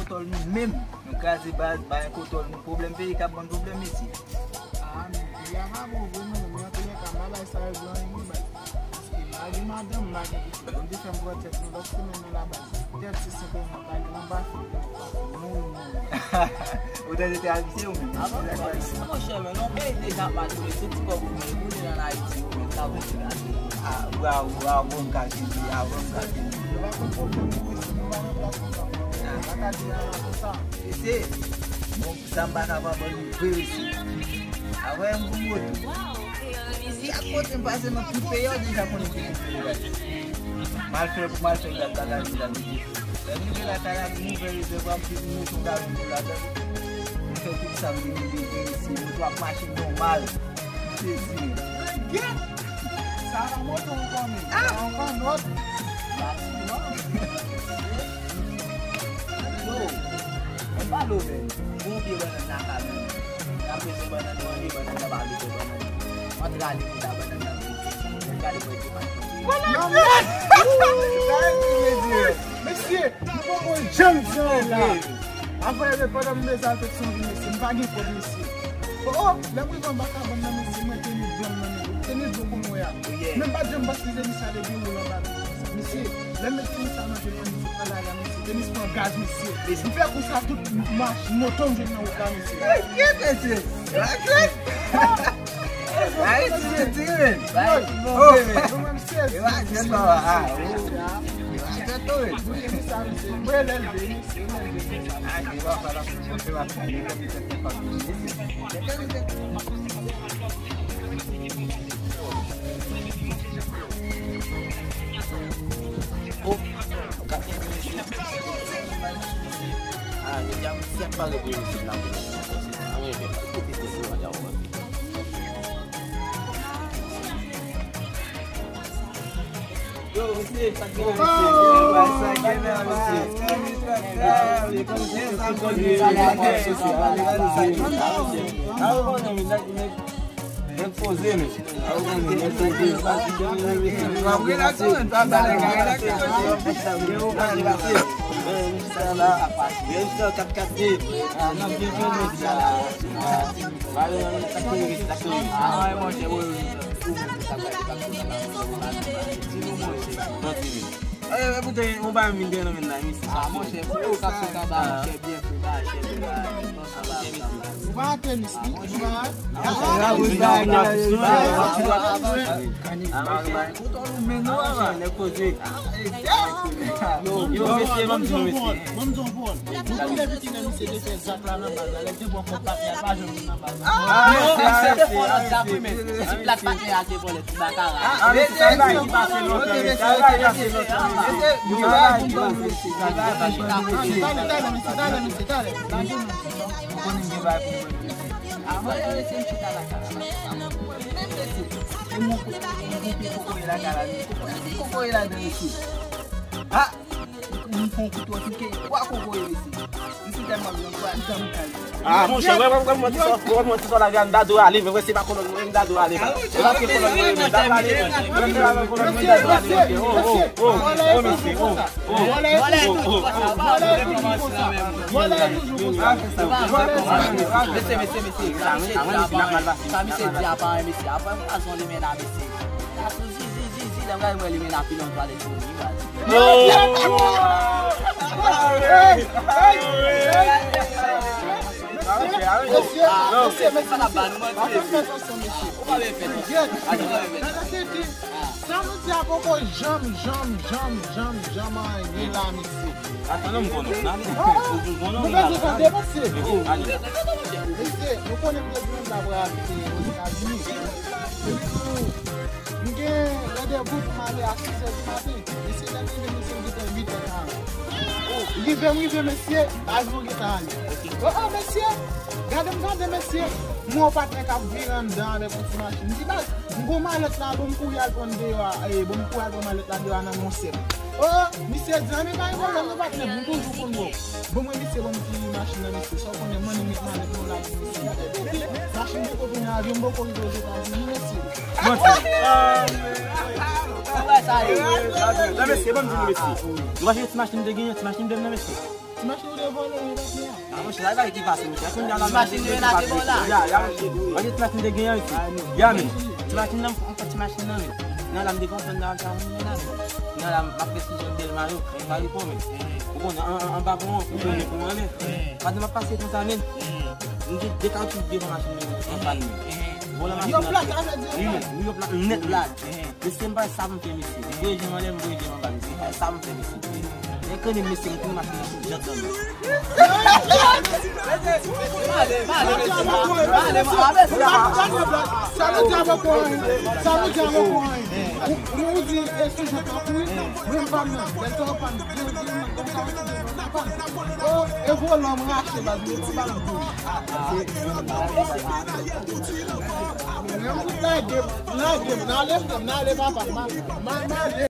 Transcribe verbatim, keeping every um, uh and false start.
Kotòl nou menm, nou kraze baz, bay kotòl nou pwoblèm peyi k ap ban n pwoblèm isi. Ah, men peyi a pa bon vre, mwen menm, nan tou lè ka, m pa bay sa yo gran anyen, baz. Paske m pa gen madanm, m pa gen pitit. Bon Dye fè m pran tèt nou lòt semèn nan la, baz. Tèt se senpleman pa gen anba fè, non, non. Ou tande te abitye ou menm? Ah, bon, monchè, men non, peyi deja ap mal koule, tout ti kòb ou gen, ou gen ann Ayiti, ou menm, sa pou te gade. Ah, bravo, bravo, m ka kenbe, bravo, m ka kenbe. Yo pa konn pwoblèm nou isi, nou pa nan plas nou, pa ka di anyen konsa. Mesye, bon, sa m pa ka pa ban nou vre isi. Avè m pou moto. Chak kote m pase nan tout peyi a, deja konnen ki pou fè bagay. Mal fè pou mal fè, gad bagay, gad bagay. Lè m rive lakay la, m ouvè rezèvwa, m te moto, m gade moto ladan. M fè tout sa m te bezwen fè isi, moto ap mache nòmal. M sezi. Gèt! Sa pa moto ankò, men. Sa ankò nòt. Sa ti nòt. Yo, mwen pale w, men. Gon pye bannann nan ka, men. N ap bezwen bannann, manje bannann nan, pa bezwen bannann. Antre ale kouta bannann nan. Gade mwen ki pa. Mesye, mwen janm di anyen la. Avè, pandan m bezwen al fè sou vin, mesye, m pa gen kòb, mesye. Oh, oh, lè m rive anba kabann nan, mesye, mwen tenis blan m nan men. Tenis blan kounye a. Men m pa t janm panse tenis sa te gen wòl anba tou konsa. Mesye, lè m met tenis sa nan je m, mwen sot nan lari a, mesye, tenis pran gaz, mesye. M fè kou sa, tout mach-, moto m jwenn nan wout la, mesye. Kèt, mesye. Ayiti se tire. Ayiti bon, oh, men. Mwen menm sezi. E pa jèn non, ah, oh. E pa jèn non, wi. Mwen lè l vini. Ou pa tenis li, ou pa. Yo, yo, mesye, ban m di nou, mesye. Ban m di yon pwòl. Depi lè pitit nan misye te fè zak la nan baz la, lè te pran kòb patnè a, pa janm vin nan baz la. Ah, se te fò lòt zak, wi, men. Ti plat patnè a te vòlè, ti bakara. Ah, mesye, sa ki pase lontan, mesye. Sa ki pase lontan, mesye. Talè, talè, mesye, talè, mesye, talè. Ou konnen m gen bagay pou m fè. Avan yo rete m chita lakay la. Menm mesye. E mwen kote, mwen kote kokoye lakay la, men kokoye, kokoye ladan mesye. Ah! M pran kouto, m pike twa kokoye, mesye. Misye tèlman gran, twa, m tann kay. Ah, monchè, wè, wè, wè, mwen ti sò, wè, mwen ti sò la, gade, m ta dwe ale, men wè, se pa kolòn mwen, m ta dwe ale. Se pa se kolòn mwen, m ta dwe ale. Mwen se pa kolòn mwen, m ta dwe ale. Oh, oh, oh, oh, mesye, oh, oh. Vòlè toujou konsa. Vòlè toujou konsa. Vòlè toujou konsa. Mesye, mesye, mesye. Sa misye di a pa anyen. Sa misye di a pa anyen, mesye. Apre m pral son limena, mesye. Sa sou zizi, zizi, lè m gade mwen limena pi nan twalèt pou li, baz. Hey, hey, hey. Mesye, mesye, mesye, mesye. Sa nou di a poko janm, janm, janm, janm, janm anyen la, mesye. Atann, m konnen w nan. Ou konnen w nan. Mesye, nou konnen m te di nou ta pral Ozetazini. Epi tou, m gen randevou pou m ale a sis è di maten. Mesye, lè m rive, mesye, m gentan uit è karant. Rive m rive, mesye, baz nou gentan ale. Oh, oh, mesye, gade m gade, mesye. M wè yon patnè k ap vire anndan avèk yon ti machin. M di, baz, m gon malèt la, bon, m kouri al pran deyò a, e, bon, m kouri al pran malèt la deyò a nan yon sèk. Oh, misye di, anben, pa gen pwoblèm, nou patnè, m toujou konn wè w. Bon, mwen, misye, bon, m fini machin nan, misye, sa w konnen, mwen, m met malèt mwen la pou misye. Epi, machin poko tounen avyon, m poko rive Ozetazini, mesye. Manti. Ou wè sa ye? Non, mesye, ban m di nou, mesye. Nou pa chèche ti machin m te genyen, ti machin m te nan, mesye. Ti machin ou te vòlè, yo, la, la. Ah, monchè, la, e bagay ki pase, monchè. Kounye a la, ti machin yo la te vòlè. Ya, ya, monchè. Mande ti machin te genyen isi. Ya, men. Ti machin nan, ankò ti machin nan, men. Nan la, m te konprann nan sa, men. Nan la, m ap fè si zòn Dèlma yo, m pa repon, men. Ou konnen, an, an, anba pon an, ou konnen pon an, men. Pandan m ap pase konsa, men. M te dekawchouke devan machin nan, an pann, men. Vòlè machin nan. Yo plat, sa vle di yo plat. Wi, men, wi, yo plat, nèt la. Mesye, m pa sa m fè, mesye. M voye je m anlè, m voye je m anba, mesye. M pa sa m fè, mesye. Lè kane, mesye, m konnen machin nan sou jant nan. Sa nou di avè pou anyen. Sa nou di avè pou anyen. Ou, ou di, e sou jant la pou wi. Mwen, m pa nan. Lè sa w pa nan. Mwen, mwen, mwen, mwen, mwen, mwen, mwen. Oh, e vòlè m rache, baz, mwen, m pa nan. Mwen, m lage, lage, m ale, m ale, papa, m ale, m ale.